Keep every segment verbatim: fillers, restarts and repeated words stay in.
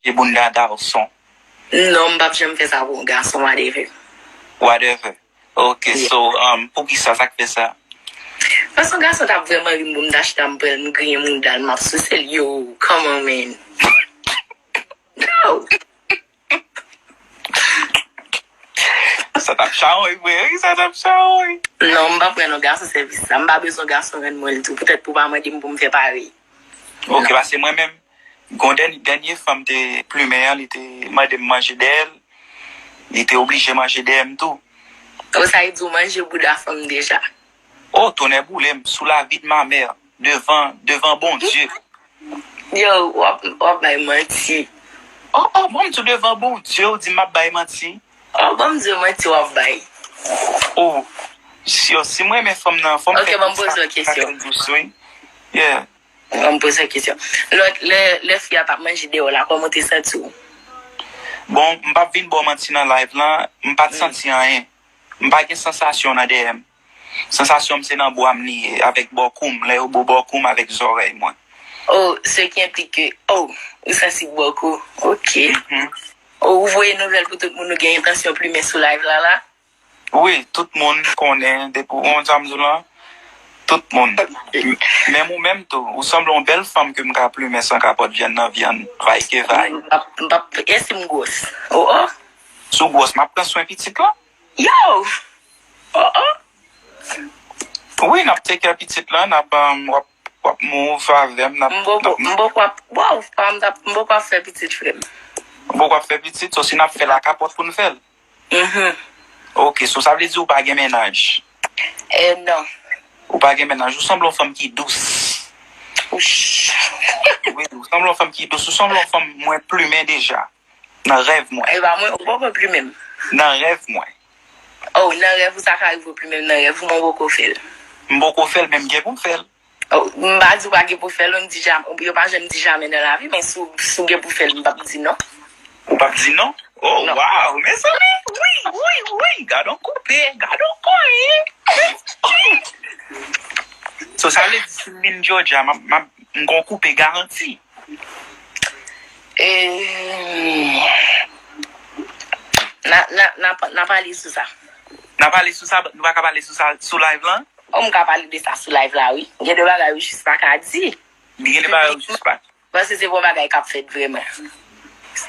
manje bounda gason. Non, m p ap janm fè sa pou yon gason, whatever. Whatever. Ok, yeah. So, um, poukisa, sa k fè sa? Paske yon gason t ap vrèman ri m pou m ta chita m pran l, m griyen mounda l, m ap souse l. Yo, come on, man. No. Sa t ap chawony vre, wi, sa t ap chawony. Non, m pa pran non gason sèvis sa. M pa bezwen gason rann mwen l tou. Poutèt pou pa mande m pou m fè parèy. Ok, paske mwen menm, gon dèny-, dènye fanm te plimen an, li te mande m manje dèyè l. Li te oblije manje dèyè m tou. O, sa vle di w manje bouda fanm deja? Oh, tonnè boule m, sous la vie de ma mère, devan, devan Bondye. Yo, w ap, w ap bay manti. Oh, oh, bon, m di w devan Bondye, w di m ap bay manti. Oh, bon, m di w manti w ap bay. Oh, si, si m renmen fanm nan, fò m fè dous, wi. Yeah. Ban m poze w kesyon. Lòt, lè, lè fi a t ap manje deyò la, kòman w te santi w? Bon, m p ap vin ba w manti nan live lan, m pa t santi anyen. M pa gen sansasyon nan dèyè m. Sansasyon m se nan bwa m li ye, avèk bò kou m, lè yo bo bò kou m avèk zòrèy mwen. Oh, ce qui implique que, oh, ou santi bò kou. Ok. Mhm. Oh, ou voye nouvèl pou tout moun ou gen entansyon plimen sou live la la? Wi, tout moun konnen, depi w konn sa m di w lan, tout moun. Menm ou menm tou, ou sanble yon bèl fanm ke m ka plimen san kapòt, vyann nan vyann, vay ke vay. M p ap, m p ap, e si m gwòs? Oh, oh. Si w gwòs, m ap pran swen pitit lan. Yo! Oh, oh. Wi, n ap take care pitit lan, n ap, um, w ap, w ap move avè m, n ap, m poko, n ap m poko ap, wow, pa m t ap, m poko ap fè pitit, frè m. M poko ap fè pitit, so si n ap fè l, a kapòt pou n fè l. Mhm. Ok, so sa vle di ou pa gen mennaj? Eh, non. Ou pa gen mennaj, ou sanble yon fanm ki dous. Wi, ou sanble yon fanm ki dous, ou sanble yon fanm mwen plimen deja. Nan rèv mwen. E pa mwen, ou poko plimen m. Nan rèv mwen. Oh, nan rèv ou sa ka rive w plimen m nan rèv ou, men w poko fè l. M poko fè l, men m gen pou m fè l. Oh, m pa di w pa gen pou fè l, m di jam-, yo pa janm di jamè nan lavi, men si w, si w gen pou fè l, m p ap di non. Ou p ap di non? Oh, non. Wow, mezanmi, wi, wi, wi, gad on koupe, gad on konyen. So, sa vle di si m vin Georgia, m ap, m ap, m gon koupe garanti. Eh, na, na, na, na pale sou sa. Na pale sou sa, nou pa ka pale sou sa sou live lan? Oh, m ka pale de sa sou live la, wi. Gen de bagay ou jis pa ka di. Gen de bagay ou jis pa. Paske se pa yon bagay k ap fèt vrèman.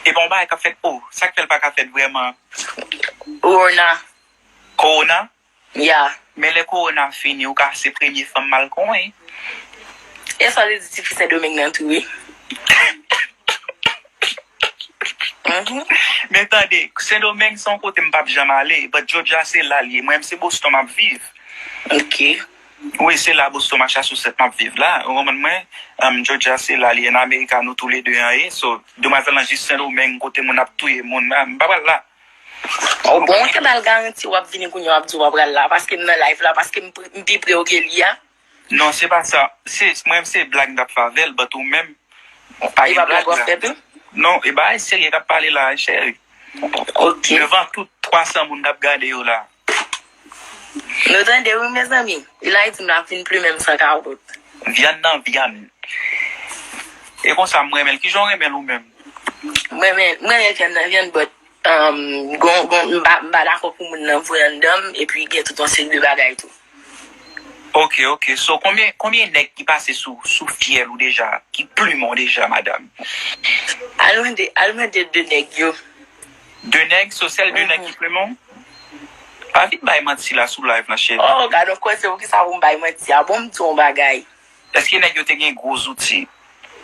E pa yon bagay k ap fèt, oh, sa k fè l pa ka fèt vrèman? Corona. Corona? Ya. Men lè corona fini, ou ka se premye fanm m al konyen. E sa w te di tifi Sendomeng nan tou, wi. Mhm. Men tande, Sendomeng se yon kote m p ap janm ale, but Georgia se la l ye. Mwen menm se Boston m ap viv. Ok. Wi, se la Boston, Massachusetts m ap viv la. Ou konprann mwen? Um, Georgia se la l ye, nan America nou toulede an ye. So, demwazèl lan jis Sendomeng, kote moun ap touye moun, m pa pral la. Oh, bon, ou te ba l garanti w ap vini kounye a w ap di w pa pral la, paske m nan live la, paske m pre-, m pi pre w ke li a. Non, se pa sa. Se, mwen, se blag m t ap fè avè l, but ou menm, ou pa gen blag la. E pa blag w ap fè tou? Non, e bagay serye k ap pale la, cheri. Ok. Devan tout twa san moun k ap gade yo la. Nou tande wi, mezanmi. Ilay di m l ap vin plimen m san kapòt. Vyann nan vyann. E konsa m renmen l. Kijan w renmen l ou menm? M renmen, m renmen vyann nan vyann, but, um, gon, gon, m pa, m pa dakò pou moun nan voye anndan m, epi gen tout yon seri de bagay tou. Ok, ok. So, konbyen, konbyen nèg ki pase sou, sou fyèl ou deja, ki plimen w deja, madanm? Al mande, al mande de nèg yo. De nèg, so sèl de nèg ki plimen w? Pa vin bay manti la sou live lan, cheri. Oh, gad on koze, poukisa pou m bay manti a? Bon, m di w yon bagay. Èske nèg yo te gen gwo zouti?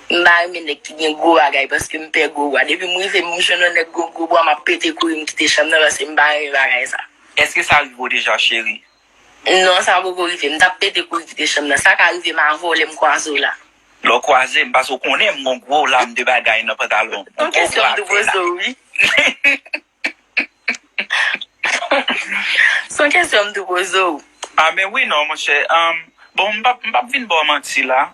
M pa renmen nèg ki gen gwo bagay, paske m pè gwo bwa. Depi m rive, m jwenn yon nèg gwo, gwo bwa, m ap pete kouri, m kite chanm nan, paske m pa renmen bagay sa. Èske sa rive w deja, cheri? Non, sa poko rive m. M t ap pete kouri kite chanm nan. Sa ka rive m avè w lè m kwaze w la. Lè w kwaze m, paske w konnen m gon gwo lam de bagay nan pantalon m. Se yon kesyon m te poze w, wi. Se yon kesyon m te poze w. Ah, men wi, non, monchè. Um, bon, m p ap, m p ap vin ba w manti la.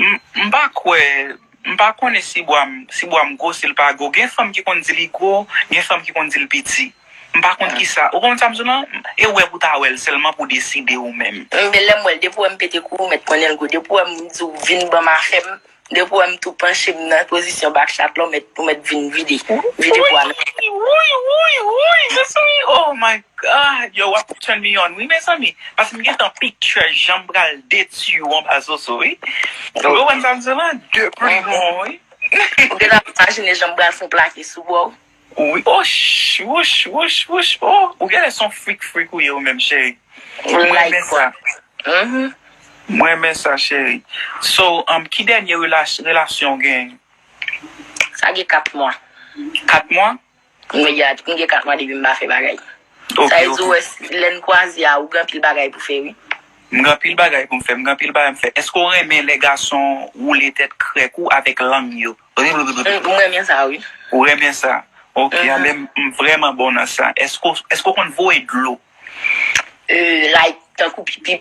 M, m pa kwè, m pa konnen si bwa m, si bwa m gwo, si l pa gwo. Gen fanm ki konn di li gwo, gen fanm ki konn di l piti. M pa konn kisa. Ou konn sa m di w lan? E wè pou w ta wè l sèlman pou w deside ou menm. Men lè m wè l, depi w wè m pete kouri, w mèt konnen l gwo. Depi w wè m di w vin ban m afè m, Depi w wè m tou panche m nan pozisyon back shot la, ou mèt, ou mèt vin vide. Vide bwa nan. Woy, woy, woy, mezanmi. Oh my God. Yo, w ap turn me on, wi, mezanmi. Paske m gentan picture jan m pral detwi w anba zozo, wi. Ou konprann sa m di la? De pli bon, wi. Ou gentan imajine jan m pral fè yon plake sou bò w? Wi, osh, wouch, wouch, wouch. Oh, ou genlè se yon freak, freak ou ye ou menm, cheri. Mwen renmen sa. Mwen renmen sa, cheri. So, um, ki dènye relas-, relasyon w gen? Sa gen kat mwa. Kat mwa? Mwen gen, mwen gen kat mwa depi m pa fè bagay. Sa vle di, ou wè, lè n kwaze a, ou gen anpil bagay pou fè, wi. M gen anpil bagay pou m fè, m gen anpil bagay m fè. Èske w renmen lè gason woule tèt krèk ou avèk lang yo? M, m renmen sa, wi. Ou renmen sa? Ok, anben, m, m vrèman bon nan sa. Èske, w- èske w konn voye dlo? Euh, like, tankou pipi.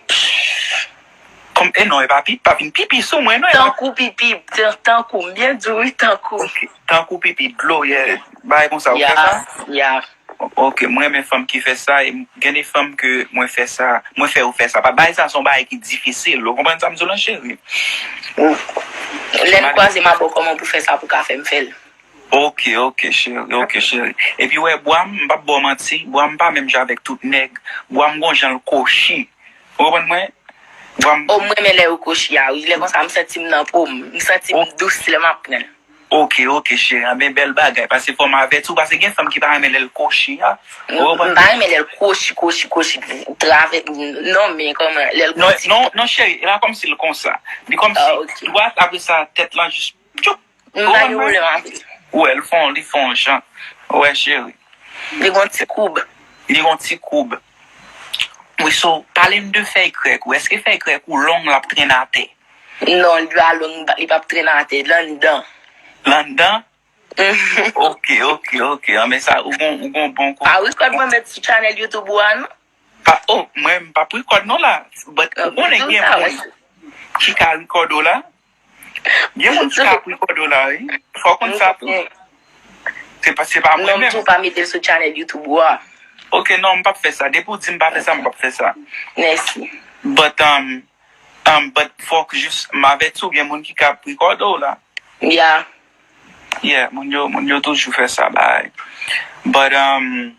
Kòm, e non, e pa pipi, pa vin pipi sou mwen, non, e pa Tankou pipi, tan- tankou, m byen di w, wi, tankou. Ok, tankou pipi, dlo, yeah. Bagay konsa, ou fè sa? Ya, ya. Ok, mwen renmen fanm ki fè sa, e m- gen de fanm ke mwen fè sa, mwen fè yo fè sa. Pa bagay sa, se yon bagay ki difisil, ou konprann sa m di w lan, cheri? Lè n kwaze, m ap ba w kòman pou fè sa, pou ka fè m fè l. Ok, ok, cheri, ok, cheri. Epi, wè, bwa m, m p ap ba w manti, bwa m pa menm jan avèk tout nèg. Bwa m gon jan l kochi. Ou konprann mwen? Bwa m Oh, m renmen lè yo kochi a, wi. Lè konsa, m santi m nan po m. M santi m dous lè m ap pran l. Ok, ok, cheri. Anben, bèl bagay. Paske fò m avèti w, paske gen fanm ki pa renmen lè l kochi a. Ou M konprann? m pa renmen lè l kochi, kochi, kochi, travè, non, men kòman, lè l Non, konti. non, non, cheri, e pa kòmsi l konsa. Li kòmsi Ah, ok. dwat, apre sa, tèt lan jis, tchoup. M Ou pa gen konprann? pwoblèm avè l. Wè, l fè yon, li fè yon jan. Wè, cheri. Li gon ti koub. Li gon ti koub. Wi, so, pale m de fèy krèk ou. Èske fèy krèk ou long, l ap trennen atè? Non, li pa long, li p ap trennen atè, l anndan. L anndan? Ok, ok, ok. Anben sa, ou gon, ou gon bon kote. Pa rekòd mwen met sou channel YouTube ou a, non? Pa, oh, mwen, m p ap rekòd non la. But, ou konnen gen moun ki ka rekòd ou la. Gen moun ki ka rekòd ou la, wi. Fò w konn sa tou. Se pa, se pa mwen Non, m menm. tou pa mete l sou channel YouTube ou a. Ok, non, m p ap fè sa. Depi w di m pa fè sa, m p ap fè sa. Mèsi. But, um, um, but fòk jis m avèti w, gen moun ki ka rekòde w la. Yeah. Yeah, moun yo, moun yo toujou fè sa, bay. But, um,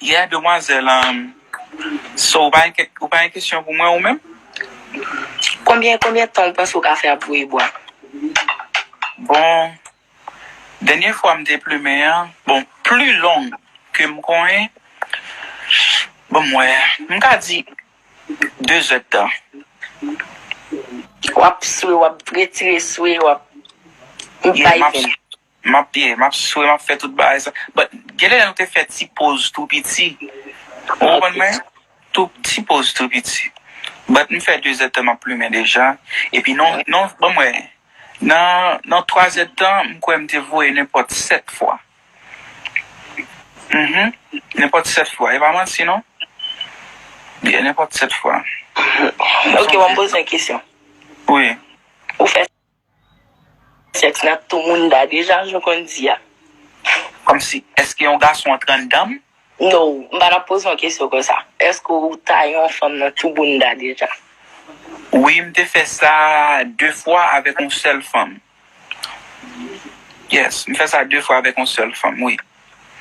yeah, demwazèl, um, so, ou pa gen kèk, ou pa gen kesyon pou mwen ou menm? Konbyen, konbyen tan ou panse ou ka fè ap voye bwa? Bon, dènye fwa m te plimen an, bon, pli long ke m konnen, bon, mwen, m ka di de zèdtan. W ap swe, w ap retire swe, w ap Yeah, m ap, m ap, yeah, m ap swe, m ap fè tout bagay sa. But, genlè nou te fè ti poz tou piti. Ou konprann mwen? Tou ti poz tou piti. But, m fè de zèdtan m ap plimen deja. Epi non, non, ban m wè. Nan, nan twa zèdtan, m kwè m te voye nenpòt sèt fwa. Mhm. Nenpòt sèt fwa. E pa manti, non? Yeah, nenpòt sèt fwa. Ok, bon, m poze yon kesyon. Wi. Ou fè sèks nan tou mounda deja, jan w konn di a? Kòmsi, èske yon gason antre anndan m? No, m pa t ap poze yon kesyon konsa. Èske ou taye yon fanm nan tou bounda deja? Wi, m te fè sa de fwa avèk yon sèl fanm. Yes, m fè sa de fwa avèk yon sèl fanm, wi.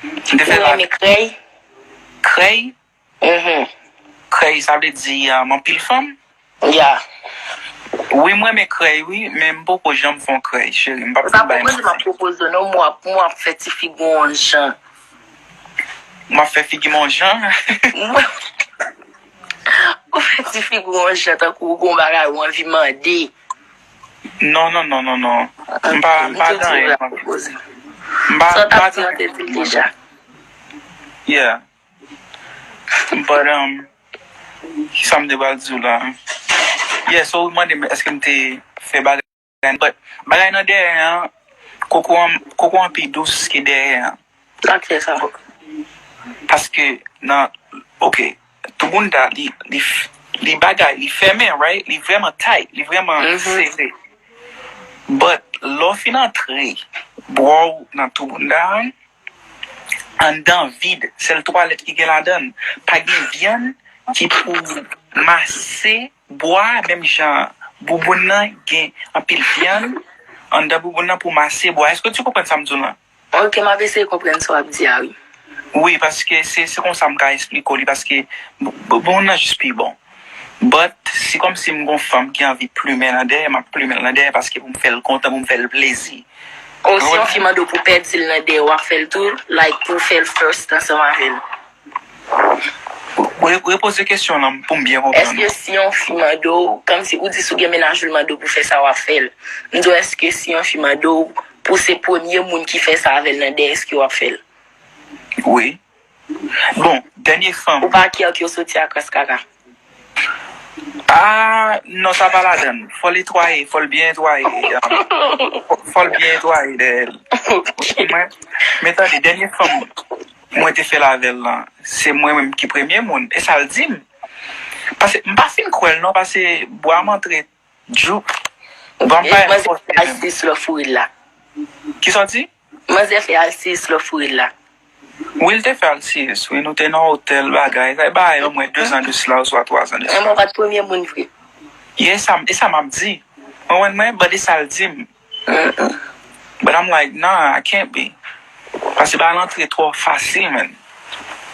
M te fè Ou la renmen krèy? Krèy? Mhm. Krèy, sa vle di, um, anpil fanm? Ya. Wi, m renmen krèy, wi, men m poko janm fè yon krèy, cheri. M p ap Se pa bay pwopoze m ap pwopoze w, non, m w ap, m w ap fè ti figi w yon jan. M ap fè figi m yon jan? Mwen, ou fè ti figi w yon jan, tankou ou gon bagay ou anvi mande. Non, non, non, non, non. M pa, m pa gen anyen m anvi. M pa, m pa gen anyen m anvi mande. Yeah. But, um, kisa m te pral di w la? Yeah, so, ou mande m èske m te fè bagay. But, bagay nan dèyè an, koko an, koko an pi dous ke dèyè an. Sa k fè sa? Paske nan, ok, tou bounda, li, li, li bagay, li fèmen, right? Li vrèman tight, li vrèman sere. But, lè w fin antre bra w nan tou bounda an, anndan vid, sèl twalèt ki gen ladan l. Pa gen vyann ki pou mase bwa, menm jan bouboun nan gen anpil vyann anndan bouboun nan pou mase bwa. Èske w konprann sa m di w lan? Ok, m ap eseye konprann sa w ap di a, wi. Wi, paske se se konsa m ka esplike w li, paske bouboun nan jis pi bon. But, si kòmsi m gon fanm ki anvi plimen l nan dèyè, m ap plimen l nan dèyè paske pou m fè l kontan, pou m fè l plezi. Ou si yon fi mande w pou pèdi l nan dèyè, w ap fè l tou, like, pou w fè l first ansanm avè l. Re- Repoze kesyon lan pou m byen konprann. Èske si yon fi mande w, kòmsi ou di si w gen mennaj ou l mande w pou fè sa, w ap fè l. M di w, èske si yon fi mande w pou se premye moun ki fè sa avè l nan dèyè, èske w ap fè l? Wi. Bon, dènye fanm. Ou pa kè ke w soti a kras kaka? Ah, non, sa pa ladan. Fò l etwaye, fò l byen etwaye. Fò l byen etwaye dèyè l. Mwen, men tande, dènye fanm mwen te fè l avè l lan, se mwen menm ki premye moun. E sa l di m. Paske m pa fin kwè l non, paske bwa m antre djoup. Bwa m pa fòse menm. Manzè fè alsis lò fouri l la. Kisa w di? Manzè fè alsis lò fouri l la. Wi, l te fè alsis, wi, nou te nan otèl, bagay. Sa e bagay omwen de zan de sila, oswa twa zan de sila. Mwen pa t premye moun vre. Yeah, e sa, e sa m ap di. Mwen, mwen, mwen, but e sa l di m. But I'm like, nah, I can't be. Paske bagay lan antre twò fasil, man.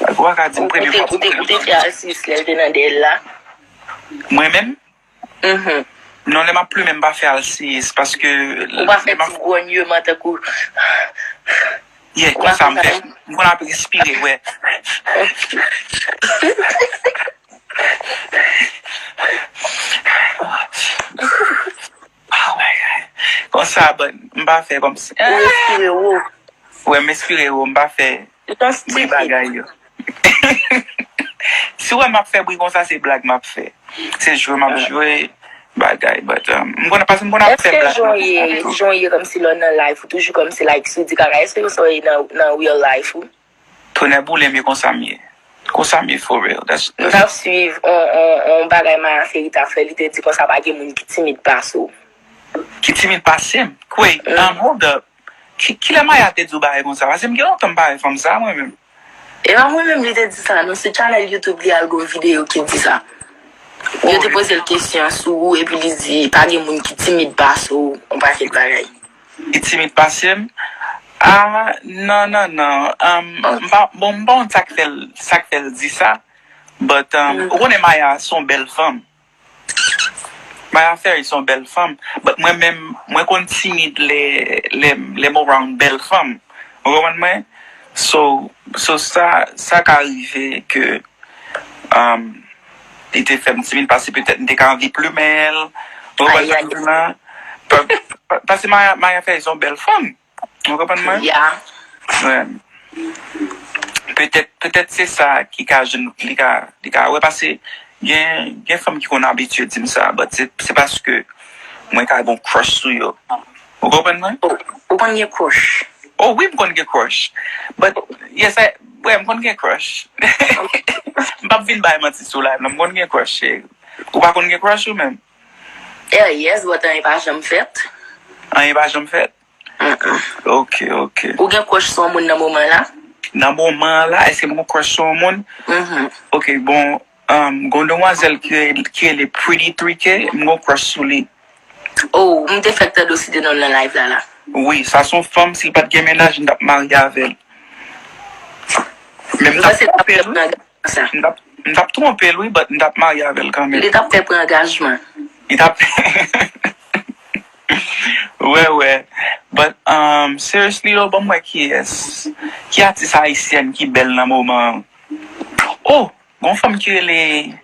Like, ou pa ka di m premye fwa pou premye. Ou te fè alsis lè l te nan dèyè l la? Mwen menm? Mhm. Non, lè m ap plimen, m pa fè alsis, paske. Ou pa fè ti gwonyeman tankou. Yeah, konsa m fè. M konn ap respire, wè. Oh my God. Konsa, but m pa fè kòmsi. Ou respire wo. Wè, m espire wo, m pa fè bri bagay yo. Si w wè m ap fè bri konsa, se blag m ap fè. Se jwe m ap jwe, bagay, but, um, m konnen, paske m konn ap fè blag. Èske jan w ye, jan w ye kòmsi lè w nan live ou toujou kòmsi like si w di kaka, èske konsa w ye nan, nan real life ou? Tonè boule m, e konsa m ye. Konsa m ye for real. That's, m t ap swiv on, on, on bagay Maya Ferita fè, li te di konsa pa gen moun ki timid pase w. Ki timid pase m? Kwè, um, hold up. Ki, kilè Maya te di w bagay konsa? Paske m gen lontan m pa wè fanm sa, mwen menm. E pa mwen menm li te di sa, non, se channel YouTube li al gon videyo ki di sa. Yo te poze l kesyon sou ou, epi li di, pa gen moun ki timid pase w, on pakèt bagay. Ki timid pase m? Ah, non, non, non. Um, m pa, bon, m pa konn sa k fè l, sa k fè l di sa. But, um, ou konnen Maya se yon bèl fanm. Maya Ferry se yon bèl fanm. But mwen menm, mwen konn timid lè, lè, lè m around bèl fanm. Ou konprann mwen? So, so sa, sa ka rive ke, um, li te fè m timid paske petèt m te ka anvi plimen l. Ou konprann sa m di la? Pa- pa- Paske Maya, Maya Ferry se yon bèl fanm. Ou konprann mwen? Yeah. Wè. Petèt, petèt se sa ki ka jwenn, li ka, li ka wè, paske gen, gen fanm ki konn abitye di m sa, but se, se paske mwen ka gon crush sou yo. Ou konprann mwen? Ou, ou konn gen crush? Oh wi, m konn gen crush. But, yes, I, wè, m konn gen crush. M p ap vin bay manti sou live, non, m konn gen crush, cheri. Ou pa konn gen crush ou menm? Yeah, yes, but anyen pa janm fèt. Anyen pa janm fèt? Ok, ok. Ou gen crush sou yon moun nan moman la? Nan moman la, èske m gon crush sou yon moun? Mhm. Ok, bon, um, gon demwazèl ki, ki rele Pretty three K, m gon crush sou li. Oh, m te fèk tande w site non l nan live la la. Wi, sa se yon fanm, si l pa t gen mennaj, m t ap marye avè l. Men m t ap twonpe l, wi. M t ap, m t ap twonpe l, wi, but m t ap marye avè l kanmenm. Li t ap fè pran angajman. Li t ap. Wè, wè. But, um, seriously, yo, ban m wè kiyès. Ki atis ayisyèn ki bèl nan moman an? Oh, gon fanm ki rele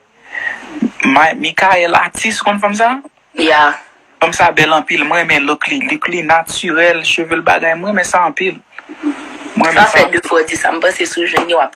Ma- Michael Atis, ou konn fanm sa? Yeah. Fanm sa bèl anpil, mwen renmen look li. Look li natirèl, cheve l bagay, mwen renmen sa anpil. Mwen renmen Sa fè sa. De fwa w di sa, m panse si w jwenn li w ap